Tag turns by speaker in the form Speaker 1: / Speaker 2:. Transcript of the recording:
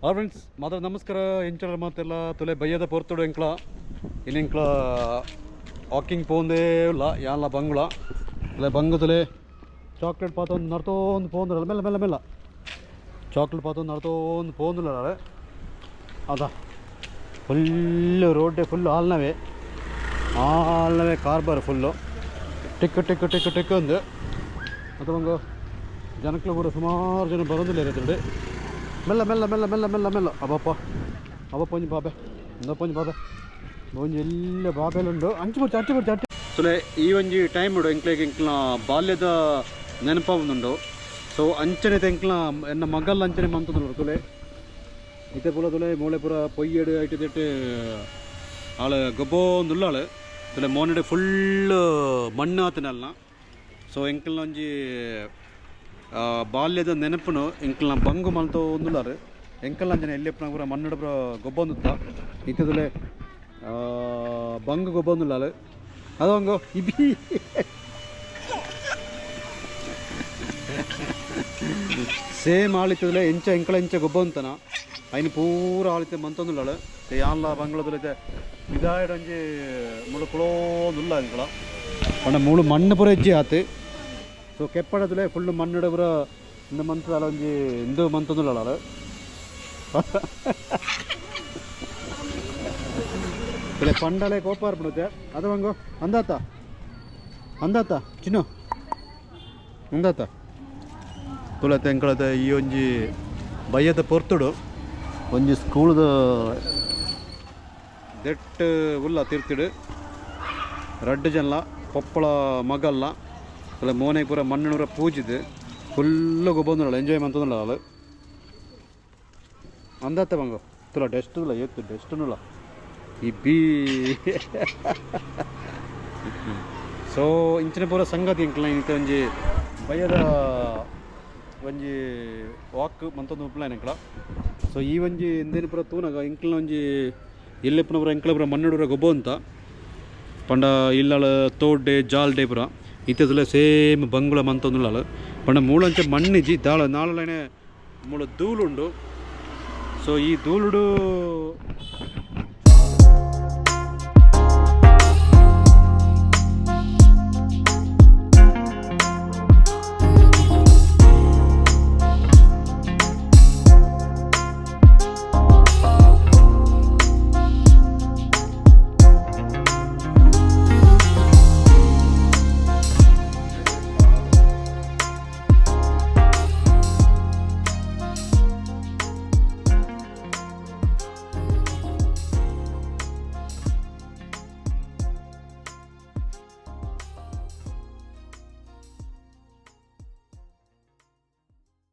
Speaker 1: Friends ಮಾತ್ರ ನಮಸ್ಕಾರ ಎಂಚರ ಮಾತೆಲ್ಲ ತುಲೆ ಬಯ್ಯದ ಪೊರ್ತುಡು ಎಂಕ್ಲ ಇನ್ನೆಂಕ್ಲ ವಾಕಿಂಗ್ ಪೋಂದೇ ಇಲ್ಲ ಯಾನ್ಲ ಬಂಗುಳ ತುಲೆ ಬಂಗು ತುಲೆ ಚಾಕ್ಲೇಟ್ ಪಾತೊಂದು ನಡ್ತೋಂದು ಪೋಂದಿಲ್ಲ ಮೆಲ್ಲ ಮೆಲ್ಲ ಮೆಲ್ಲ ಚಾಕ್ಲೇಟ್ ಪಾತೊಂದು ನಡ್ತೋಂದು ಪೋಂದಿಲ್ಲ ಅದ ಫುಲ್ಲು ರೋಡ್ಡೆ ಫುಲ್ಲು ಹಾಲ್ನವೇ ಹಾಲ್ನವೇ ಕಾರ್ಬಾರ್ full tick tick tick tick ಅಂದು ಮತ್ತು ಬಂಗು ಜನಕ್ಲು ಕೂಡ ಸುಮಾರು ಜನ ಬರೋದಿಲ್ಲ ಇರೋದ್ರಲ್ಲಿ ಮೆಲ್ಲ ಮೆಲ್ಲ ಮೆಲ್ಲ ಮೆಲ್ಲ ಮೆಲ್ಲ ಮೆಲ್ಲ ಅಬ್ಬಪ್ಪ ಅಬ್ಬಪ್ಪ ಒಂಜಿ ಬಾಬೆ ಇಂದಪ್ಪ ಒಂಜಿ ಬಾಬೆ ಒಂಜಿ ಎಲ್ಲ ಬಾಬೆಲುಂಡು ಅಂಚು ಬಿಡ್ತು ಅಂಚು ಬಿಡ್ತು ಅಂಚು ಸುಲೆ ಈ ಒಂಜಿ ಟೈಮ್ ಉಂಡು ಎಂಕ್ಲೆಗ್ ಎಂಕ್ಲ ಬಾಲ್ಯದ ನೆನಪಾವುಂಡು. ಸೊ ಅಂಚನೆ ಎಂಕ್ಲ ಎನ್ನ ಮಗಲ್ ಅಂಚನೆ ಮಂತುಂಡು ತುಲೆ ಇತ್ತೆ ಪೂರ ತುಲೆ ಮೂಳೆ ಪೂರ ಪೊಯ್ಯಡು ಐಟು ದಿಟ್ಟು ಆಳು ಗೊಬ್ಬೊಂದುಲ್ಲಾಳು ತುಲೆ ಮೋನಡೆ ಫುಲ್ ಮಣ್ಣು ಆತನಲ್ಲ. ಸೊ ಎಂಕ್ಲ ಒಂಜಿ ಬಾಲ್ಯದ ನೆನಪುನು ಎಂಕ್ಲ ಬಂಗು ಮಲ್ತೋ ಒಂದುಲ್ಲಾರು ಎಂಕಲ್ ಅಂಜನೆ ಎಲ್ಲಿಪ್ಪನ ಪೂರ ಮಣ್ಣುಡ ಪೂರ ಗೊಬ್ಬೊಂದುತ್ತ ಇತ್ತದುಲೆ ಬಂಗು ಗೊಬ್ಬೊಂದುಲ್ಲಾಳು ಅದು ಇಬಿ ಸೇಮ್ ಆಳಿತ್ತದಲೆ ಎಂಚ ಎಂಕಲ ಎಂಚ ಗೊಬ್ಬೊಂತನ ಐನು ಪೂರ ಆಳಿತ್ತೆ ಮಂತೊಂದುಲ್ಲಾಳು ಯಾನ್ಲ ಬಂಗ್ಳದಲ್ಲೈತೆ ಇದಾಯಡೊಂಜಿ ಮುಳು ಕುಳೋಂದುಲ್ಲ ಎಂಕಲ ಪಂಡ ಮೂಳು ಮಣ್ಣು ಪೂರ ಹೆಜ್ಜೆ ಆತು. ಸೊ ಕೆಪ್ಪಡದಲೆ ಫುಲ್ಲು ಮಣ್ಣುಡ ಪೂರ ಇಂದ ಮಂತದ ಒಂಜಿ ಇಂದು ಮಂತೊಂದುಲ್ಲಾಳು ಇಲ್ಲ ಪಂಡಲೆ ಕೋಪಾರ್ ಬಿಡುತ್ತೆ ಅದು ಹಂಗೋ ಅಂದಾತ ಅಂದಾತ ಚಿನ್ನು ಅಂದಾತ ತುಳತೆ ಎಂಕಳತೆ ಈ ಒಂಜಿ ಬಯ್ಯದ ಪೊರ್ತುಡು ಒಂಜಿ ಸ್ಕೂಲ್ದ ದೆಟ್ಟು ಉಲ್ಲ ತಿರ್ತಿಡು ರಡ್ಡು ಜನಲ ಪೊಪ್ಪಳ ಮಗಲ್ಲ ಅಲ್ಲ ಮೋನೆ ಪೂರ ಮಣ್ಣು ಪೂಜಿದ್ದು ಫುಲ್ಲು ಗೊಬ್ಬೊಂದುಲ್ಲ ಎಂಜಾಯ್ ಮಂತೊಂದುಲ್ಲ ಅದು ಅಂದಾತ ಬಂಗೋ ತುಲ ಡೆಸ್ಟ್ ಇಲ್ಲ ಏತ್ತು ಡೆಸ್ಟುನುಲ್ಲ ಈ ಬಿ. ಸೊ ಇಂಚಿನ ಪೂರ ಸಂಗತಿ ಎಂಕ್ಲ ಇಂತ ಒಂಜಿ ಬಯ್ಯದ ಒಂಜಿ ವಾಕ್ ಮಂತೊಂದು ಉಪ್ಪುಲ ಎಂಕ್ಲ. ಸೊ ಈ ಒಂಜಿ ಇಂದೇನು ಪೂರ ತೂನಗ ಎಂಕ್ಲ ಒಂಜಿ ಎಲ್ಲೆಪ್ಪನ ಪೂರ ಎಂಕ್ಲ ಪೂರ ಮಣ್ಣುಡುರ ಗೊಬ್ಬ ಅಂತ ಪಂಡ ಇಲ್ಲಳ ತೋಡ್ಡೆ ಜಾಲ್ಡೆ ಪೂರ ಇತ್ತದಲ್ಲ ಸೇಮ್ ಬಂಗುಳ ಮಂತೊಂದುಲ್ಲಾಳು ಪಂಡ ಮೂಳಂಚೆ ಮಣ್ಣಿಜಿ ದಾಳ ನಾಳಲನೆ ಮೂಳ ಧೂಳುಂಡು. ಸೊ ಈ ಧೂಳುಡು